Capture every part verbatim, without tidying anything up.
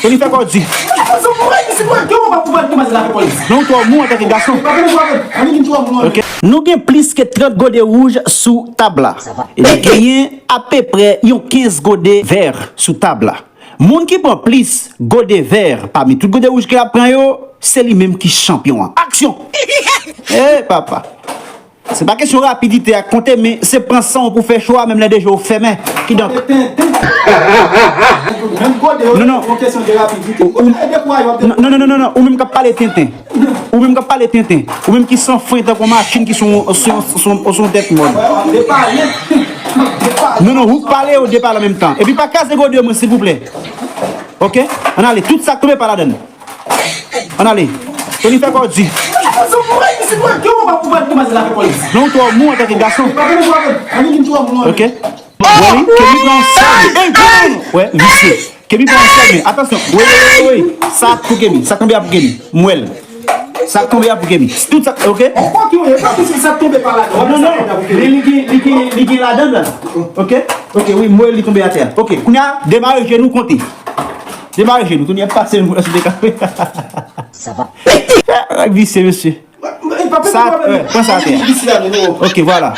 Tony, fè kò w di. Non, ou twò mou antanke gason. Ok. Nou gen plis ke trant gode wouj sou tab la. Epi genyen apeprè yon kenz gode vè sou tab la. Moun ki pran plis gode vè pami tout gode wouj ke l ap pran yo, se li menm ki chanpyon an. Aksyon! Eh, papa! Se pa kesyon rapidite ak konte, men se pran san w pou fè chwa, menm lè de je w fèmen. Kidonk, non, non. Ou, ou, non, non, non, non, non. Ou menm k ap pale tenten. Ou menm k ap pale tenten. Ou menm ki san fren tankou yon machin ki sou, sou, sou, sou yon tèt mòn. Non, non, ou pale, ou depale an menm tan. Epi pa kraze gode mwen, silvouplè. Ok? Ann ale, tout sa k tonbe pa ladann. Ann ale. Tony, fè kò w di. Non, ou twò mou antanke gason. Ok. Wè, wi, Kemi pran yon sèl men. Ey, pran yon. Wè, visye. Kemi pran yon sèl men. Atansyon. Wi, wi, wi, wi. Sa pou Kemi. Sa tonbe a pou Kemi. M wè l. Sa tonbe a pou Kemi. Tout sa, ok? Non, non, non. Li, li gen, li gen, li gen ladann la. Ok? Ok, wi, m wè li tonbe atè a. Ok, kounye a, demare jenou konte. Demare jenou, kounye a pase nou sou de kape. Sa va. Ak visye, mesye. Sa, wè, pran sa atè a. Ok, vwala.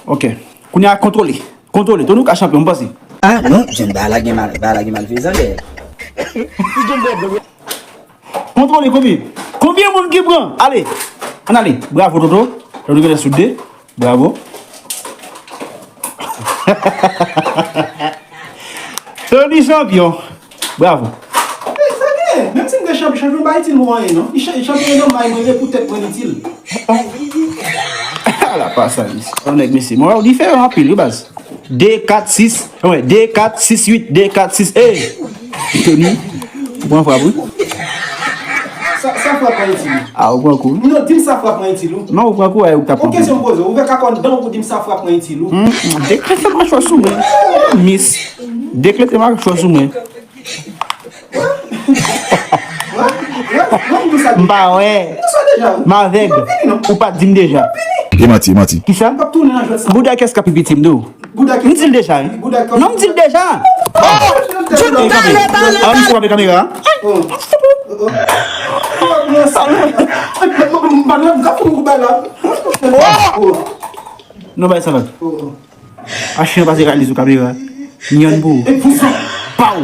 Ok. Kounye a kontwole. Kontwole. Tony, ou ka chanpyon, m panse. Ah, non, jèn bagay la gen mal, bagay la gen malfezan dèyè. Kontwole konbyen? Konbyen moun ki pran? Ale. Ann ale. Bravo, Toto. Toto genlè sou de. Bravo. Tony chanpyon. Bravo. Ey, sa gen? Menm si m gen chanpyon, chanpyon pa itil mwen anyen, non. Li chan-, chanpyon nan may mwen, men pou tèt mwen li itil. Ala pa sa, mesye. Yon nèg, mesye. Mwen wè w diferan anpil, wi, baz. De, kat, sis. Wè, de, kat, sis, uit. De, kat, sis. Ey! Tony, ou pran frap, wi. Sa, sa frap mwen itil. Ah, ou pran kou. Non, di m sa frap mwen itil, ou. Non, ou pran kou, wè, ou t ap pran kou. Yon kesyon m poze w, ouvè kakòn dan w pou di m sa frap mwen itil, ou. Hmm, hmm, deklete machwa sou mwen. Mis. Deklete machwa sou mwen. M pa wè. M avèg. Ou pa t di m deja. E manti, e manti. Kisa? Bouda kès k ap pi piti m di w. M di l deja, wi. Non, m di l deja. Oh! Kanpe, kanpe. Avan misye kanpe kamera. Non, bay sa la. A chen pase kaliz ou kamera. Nyann pou ou. Paw.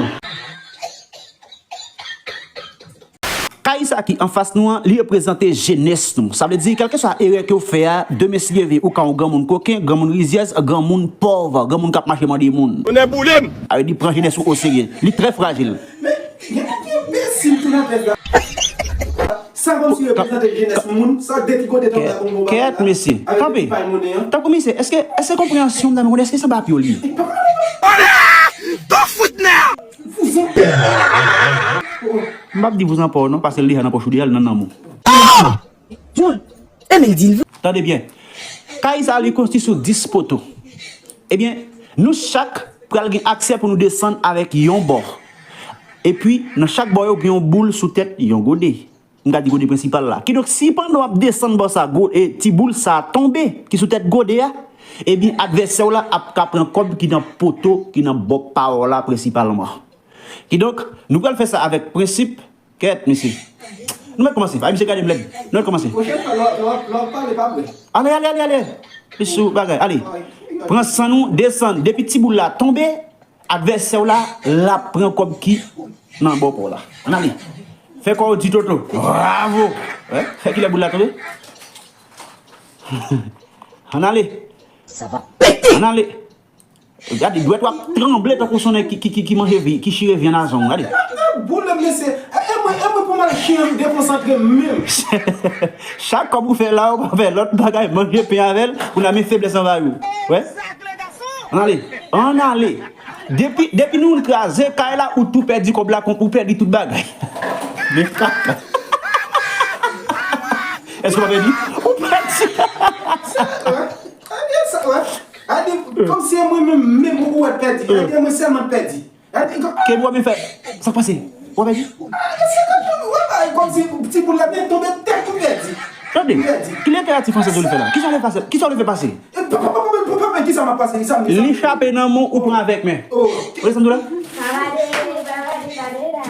Kay sa ki anfas nou an, li reprezante jenès nou. Sa vle di, kèlkeswa erè ke w fè a, demen si Dye vle, ou ka yon granmoun koken, granmoun rizyèz, granmoun pòv, granmoun k ap mache mande moun. Tonnè boule m! Sa vle di, pran jenès ou oserye. Li trè frajil. Men, gen nèg ki enbesil tou nan tèt la. Sa kòmsi reprezante jenès moun, sa de ki kote tankou la pou mwen. Kèt, mesye. Kanpe. Tankou misye, èske, èske konpreyansyon m nan men konnen, èske se anba pye w li ye? Don't foot now! M p ap di vouzan pa w non, paske l deja nan pòch ou deja, l nan nanm ou. Tande byen. Kay sa li konstwi sou dis poto. Ebyen, nou chak pral gen aksè pou nou desann avèk yon bò. Epi, nan chak bò yo gen yon boul sou tèt yon gode. M ka di gode prensipal la. Kidonk, si pandan w ap desann bò sa, gwo-, e, ti boul sa tonbe, ki sou tèt gode a, ebyen, advèsè w la ap ka pran kòb ki nan poto, ki nan bò pa w la prensipalman. Kidonk, nou pral fè sa avèk prensip. Kèt, mesye. Nou mèt kòmanse. Ay, misye gade m lèd. Nou mèt kòmanse. Pwochèn fwa, lè w ap, lè w ap pale, pa vre. Ale, ale, ale, ale. Li sou bagay. Ale. Pran san nou, desann. Depi ti boul la tonbe, advèsè w la, l ap pran kòb ki nan bò pa w la. Ann ale. Fè kò w di Toto. Bravo. Wè, fè kilè boul la tonbe. Ann ale. Ann ale. Gade, dwèt w ap tranble tankou s on nèg ki, ki, ki, ki manje vi, ki chire vyann a zong, gade. Boule, mesye. E, e mwen, e mwen pou m al chire m dekonsantre m menm. Chak kòb ou fè la, ou pa fè lòt bagay, manje pen avè l, pou n a men feblès anvay ou. Wè? Ann ale, ann ale. Depi, depi nou kraze kay la, ou tou pèdi kòb la, kon, ou pèdi tout bagay. Men kaka. Èske w pa pèdi? Ou pèdi. Ebyen sa, wè. A di, kòmsi e mwen menm, menm ou wè pèdi. A di, e mwen sèlman pèdi. A di, kò- Ke w ap fè? Sa k pase? W ap pèdi? A, e se kòmsi, wè, bay, kòmsi ti boul la te tonbe tèt ou pèdi. Tande. Pèdi. Ki literati fransèz ou li fè la? Kisa w vle pase? Kisa w vle fè pase? E, pa, pa, kisa m ap pase? Kisa m, kisa m Li chape nan men w, ou pran avèk men. Oh. Ou desann tou la? Sa va de, sa va de, sa va de la.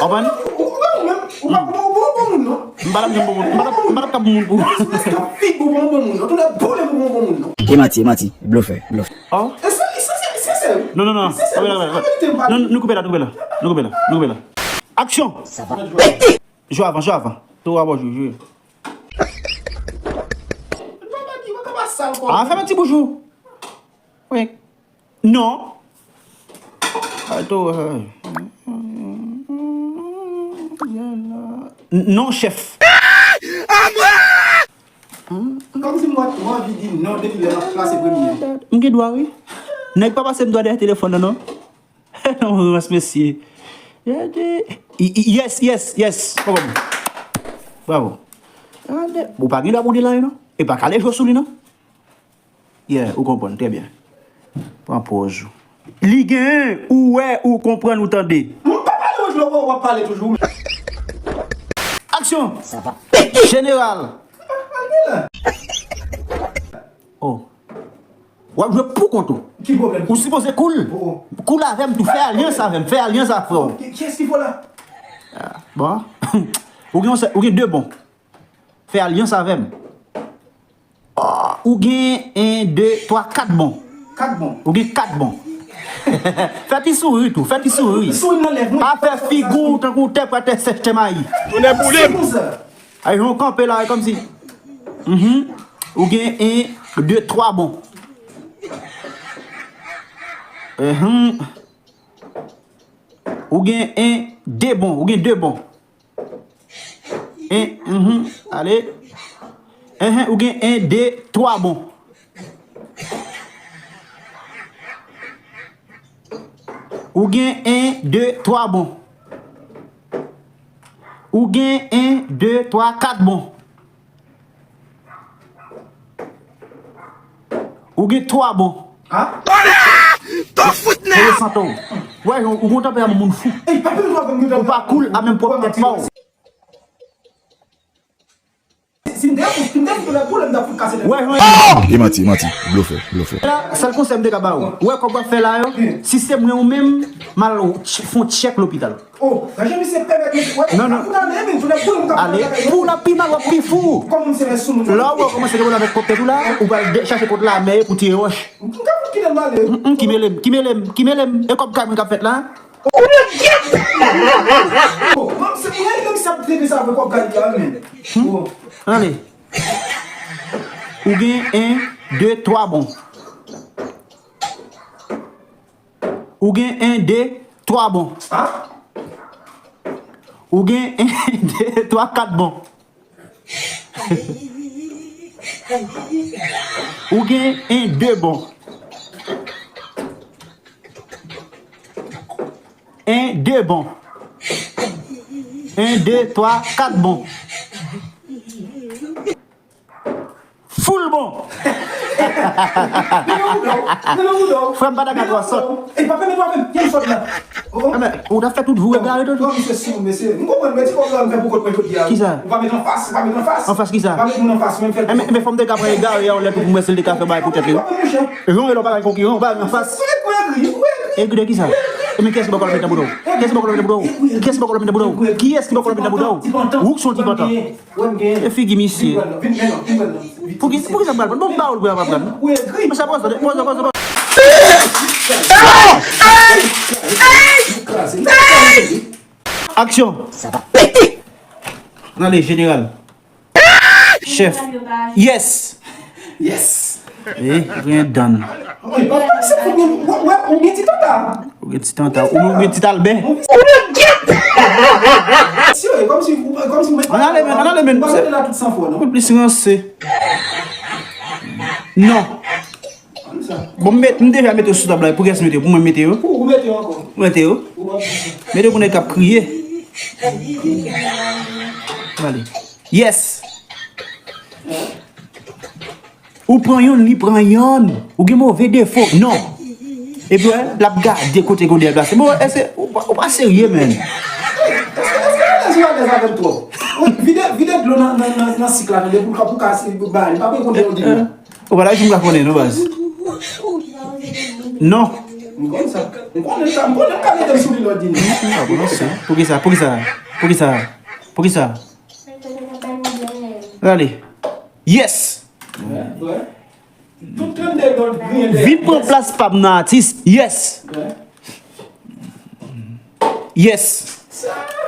Konprann? Ou pa bon, ou pa bon, ou pa bon moun, non. M pa t ap janm bon moun. M pa t ap, m pa t ap ka bon moun pou ou. Ou pa bon moun, non. Tout lè boule pou bon moun, non. E manti, e manti. Blofè, blofè. Oh. E sa, e sa, se, se, se. Non, non, non. Se, se, non, non, non. An verite, m pa... Non, nou koupe la, nou koupe la. Nou koupe la, nou koupe la. Aksyon! Sa va. Jwe avan, jwe avan. Tou a bon, jwe, jwe. Ah, fèmen ti boujou. Wi. Non. Ato, euh, non, chèf. Kòmsi m wè twa anvi di non depi lè m ap klase premye. M gen dwa, wi. Nèg pa pase m dwa dèyè telefòn nan, non. Non, rans, mesye. Yes, yes, yes. Bravo. Ou pa gen dwa pou li la, non. E pa kale jwe sou li, non. Yeah, ou konprann, trè byen. Pran pòz ou. Li gen, ou wè, ou konprann, ou tande. M pa pale, w ap pale toujou. Aksyon! Jeneral! Oh. W ap jwe pou kont ou. Ki pwoblèm? Ou sipoze cool. Oh, oh. Cool avè m tou. Fè alyans avè m. Fè alyans avè m, frè. Ki, kiyès ki fò la? Ah, bon. Ou gen yon sèl, ou gen de bon. Fè alyans avè m. Ah, ou gen en, de, twa, kat bon. Kat bon. Ou gen kat bon. Fè ti souri tou, fè ti souri. Souri nan lèv mwen. Pa fè figi w tankou tè pwatè sèch tè mayi. Tounen boule m. Ay, yon kanpe la, e kòmsi. Mhm. Ou gen en, de, twa bon. Mhm. Ou gen en, de bon. Ou gen de bon. En, mhm, ale. Enhen, ou gen en, de, twa bon. Ou gen en, de, twa bon. Ou gen en, de, twa, kat bon. Ou gen twa bon. Ha? Tonnè! Tò fout nè! Move sante w. Wè, ou, ou gon tanperaman moun fou. Ou pa cool a menm pwòp tèt pa w. Si m te fou, si m te fou, lè boule, m t ap fout kase nèg. Wè, wè. E manti, e manti. Blofè, blofè. La, sèl konsèy m te ka ba w. Wè kòb w ap fè la yo, si se mwen ou menm, m al fon tchèk lopital. Oh, gade misye pèmèt misye, wè, non, non. Pou nan men, pou nan, pou nan, ale, pou nan pi mal, w ap pi fou. Kòm se sou moun. Lè w kòmanse gen pwoblèm avèk kòb tèt ou la, ou pral de-, chache kot lamè pou tire wòch. M ka fout kite l ale. Mm, mm, ki mele m, ki mele m, ki mele m. E kòb kay mwen k ap fèt la. Oh, kòm se pou nan, menm si ap trete sa avèk kòb kay li a, men. Oh. Ale. Ou gen en, de, twa bon. Ou gen en, de, twa bon. Ou gen en, de, twa, kat bon. Ou gen en, de bon. En, de bon. En, de, twa, kat bon. Full bon. Frè m pa ta ka twò sòt. Ou ta fè tout vou egare tout. Kisa? Anfas kisa? Enben fò m te ka pran egare a yon lè pou m wè si l te ka fè bagay pou tèt li. Jan e lò pa gen konkiran, ou pa gen anfas. Egri de kisa? Enben kiyès ki bò kòlòm nan bouda w? Kiyès ki bò kòlòm nan bouda w? Kiyès ki bò kòlòm nan bouda w? Kiyès ki bò kòlòm nan bouda w? Ou k se yon ti pantan. E figi misye. Pou ki, pou ki sa m pral pran? Bon, m ba w l pou y ap pran. Mesye, pran sa, pran sa, pran sa, pran sa. Aksyon. Sa va pete. N ale, jeneral. Chèf. Yes. Yes. E, gen dan. Mwen pa panse pou mwen, mwen, mwen, ou gen ti tanta. Ou gen ti tanta. Ou gen ti talbè. Ou gen ti... Sirye, kòmsi, kòmsi mwen... Ann ale, men, ann ale, men. Ou pa mete la tout san fò, non? Ou plis ranse. Non. Bon, m met, m deja mete yo sou tab la. Pou kiyès mete yo? Pou mwen mete yo? Pou ou mete yo ankò. Ou mete yo? Ou pa... Mete yo pou nèg k ap kriye. Ale. Yes. Ou pran yonn, li pran yonn. Ou gen move defo. Non. Epi, wè, l ap gade kote gon dèyè plase. Bon, èske ou pa, ou pa serye, menn? Èske, èske ou alèz, ou alèz avè m twòp? Vide, vide dlo nan, nan, nan, nan sik la, tande, pou l ka, pou l ka, ba, li pa bezwen konte yon dilo. Ou pa la, jwenn m ka konnen, non, baz. Non. M konn sa. M konnen sa. M konnen m ka mete m sou li lòd di nou. Ah, bon, non, se. Poukisa? Poukisa? Poukisa? Poukisa? Gade. Yes! Vin pran plas pa m nan, atis. Yes! Yes!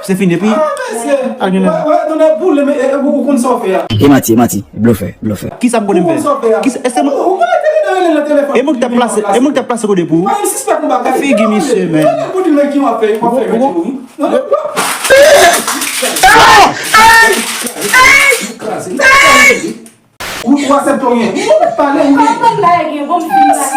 Se fini, epi. Ah, mesye. Al gen la. Wè, wè, tande boule, men, e, e, ou konn sa w fè a. E manti, e manti. Blofè, blofè. Kisa m konnen m fè? Ou konn sa w fè a. Kisa, èske mwen. Ou konnen tande nan telefòn. E mwen ki t ap plase, e mwen ki t ap plase kote pou ou. Mwen, m sispèk yon bagay. Figi misye, men. Tande boule, men, ki w ap fè, w ap fè, mesye, wi. Non, non, non. Ou, ou aksepte w gen. Ou pa pale, ou gen. Kòman bagay gen bon, m fin pase.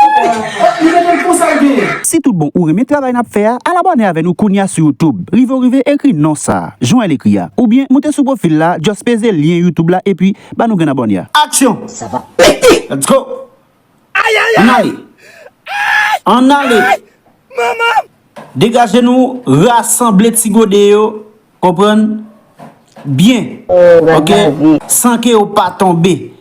Ou mete l konsa, ou gen. Si tout bon ou renmen travay n ap fè a, al abòne avè nou kounye a sou YouTube. Rive w rive, ekri non sa, jan w wè l ekri a. Oubyen moute sou pwofil la, just peze lyen YouTube la, epi ba nou grenn abòne a. Aksyon! Sa va pete! Let's go! Ann ale! Ann ale! Manman! Degaje nou, rasanble ti gode yo, konprann? Byen. Ok? San ke yo pa tonbe.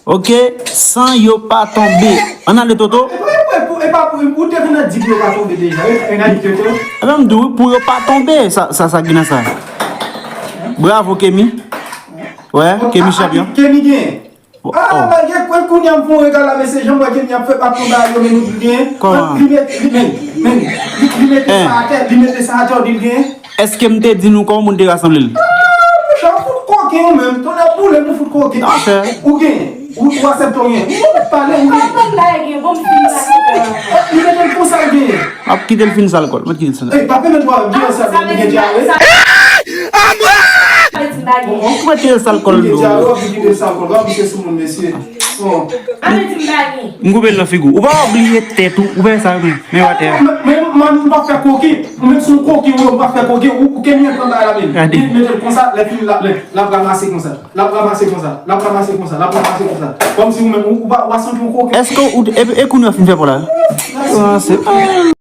Ok? San yo pa tonbe. Ann ale, Toto. E pa, e pa, e pa, ou te vin nan di pou yo pa tonbe deja, wi. E nan di Toto. E menm di, wi, pou yo pa tonbe, sa, sa, sa ki nan sa. Bravo, Kemi. Wè, Kemi chanpyon. Kemi gen. Ah, malgre kwen kounye a m fè yon rega la, mesye, jan m wè Kemi ap fè, ap pran bagay yo, men nou di l gen. Kòman? Li met, li, men, men, li, li mete sa atè, li mete sa atè, ou di l gen. Èske m te di nou kòman moun te rasanble l? Ah, monchè, ou fout koken ou menm. Tonnè boule m, ou fout koken. Monchè. Ou gen. Ou, ou aksepte w gen. Ou pa pale, ou gen. Kòman bagay gen bon, m fin pase. Li mete l konsa, l gen. M ap kite l fin sal kò l. Mwen kite l sal. Ey, pa pèmèt w ap di sa, li gen dyare. Mwen kite l sal kò l. Li gen dyare, w ap kite l sal kò l. W ap kite sou moun, mesye. Bon. M koupe l nan figi w. Ou pa bliye tèt ou. Ou pa fè sa, men. Men w atè a. Men, men, man, m pa fè koki. Ou menm si w koki, ou pa fè koki. Ou, ou ke mwen pran bagay la, men. Gade. Li mete l konsa, lè fini, l ap, l ap ranmase konsa. L ap ranmase konsa. L ap ranmase konsa. L ap ranmase konsa. Kòmsi ou menm, ou, ou pa, ou pa santi yon koki. Èske ou, e, e kounye a fin fè pou la? Ah, se.